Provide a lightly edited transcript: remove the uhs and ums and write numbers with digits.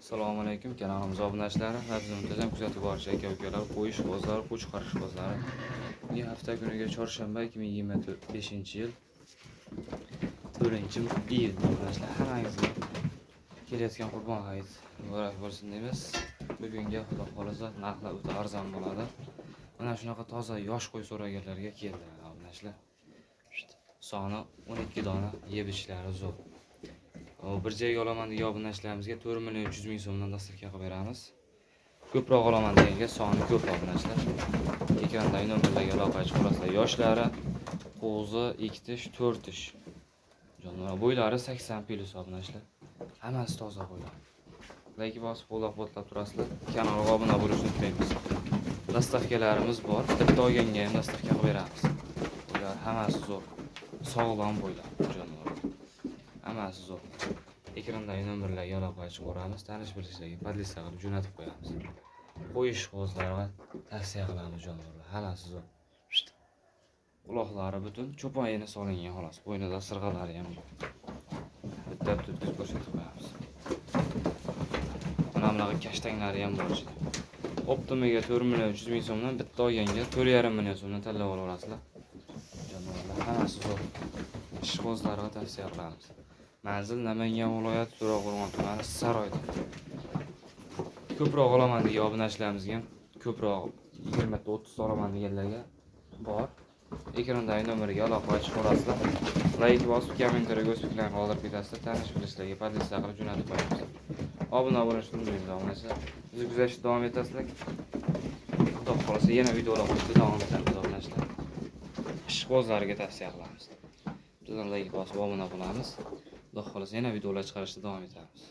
Assalomu alaykum, kanalimiz obunachilari va bizni muntazam kuzatib borish aka ukalar, qo'yish bozori, qo'chqorish bozori. Bugun hafta kuniga chorshanba, 2025 yil 4 iyul. Obunachilar, hammangizga kelayotgan Qurbon hayit muborak bo'lsin deymiz. Bugungi, xudo xohlasa, narxlar o'ta arzon bo'ladi. Mana shunaqa toza yosh qo'y so'raganlarga keldi, obunachilar. Soni 12 dona, yeb ichishlari zo'r. O, bir joyga olaman degan obunachilarimizga 4 million 300 ming so'mdan доставка qilib beramiz. Ko'proq olaman deganga soni ko'p, obunachilar. Ekrandagi nomerlarga aloqa chiqarasizlar. Yoshlari qo'zi, 2 tish, 4 tish. Jonivor bo'ylari 80 плюс, obunachilar. Hammasi toza qo'ylar. Layk bosib, qo'llab-quvvatlab turasizlar. Kanalga obuna bo'lishni unutmaymiz. Доставка larimiz bor. Bitta olganga ham доставка qilib beramiz. Bular hammasi zo'r. Sog'lom bo'ylar, jonivor. Hammasi zo'r. Ekrandagi nomerlarga aloqa chiqaramiz, tanish bilishlarga поделиться qilib jo'natib qo'yamiz. Qo'yish qo'zlarga tavsiya qilamiz, jonivorlar. Hammasi zo'r. Quloqlari butun, cho'pon yeni solingan xolos. Bo'ynida sirg'alari ham bor. Bitta bitta o'tkazib ko'rsatib qo'yamiz. Mana bunaqa kashtanlari ham bor ichida. Оптом iga 4 million 300 ming so'mdan, bitta olganga 4,5 million so'mdan tanlab ola olasizlar. Jonivorlar hammasi zo'r. Ishqibozlarga tavsiya qilamiz. Manzil: Namangan viloyati, To'raqo'rg'on tumani, Saroyda. Ko'proq olaman degan obunachilarimizga ham, ko'proq, 20 ta, 30 ta olaman deganlarga bor. Ekrandagi nomerga aloqa chiqarasizlar. Layk bosib, kommentariyga o'z fikrlarini qoldirib ketasizlar. Tanish bilishlarga поделиться qilib jo'natib qo'yamiz. Obuna bo'lishni unutmaymiz, obunachilar. Bizni kuzatishda davom etasizlar. Xudo xohlasa, yana videolar qo'yishda davom etamiz, obunachilar. Ishqibozlarga tavsiya qilamiz. Bizdan layk bosib obuna bo'lamiz. Xudo xohlasa, yana videolar chiqarishda davom etamiz.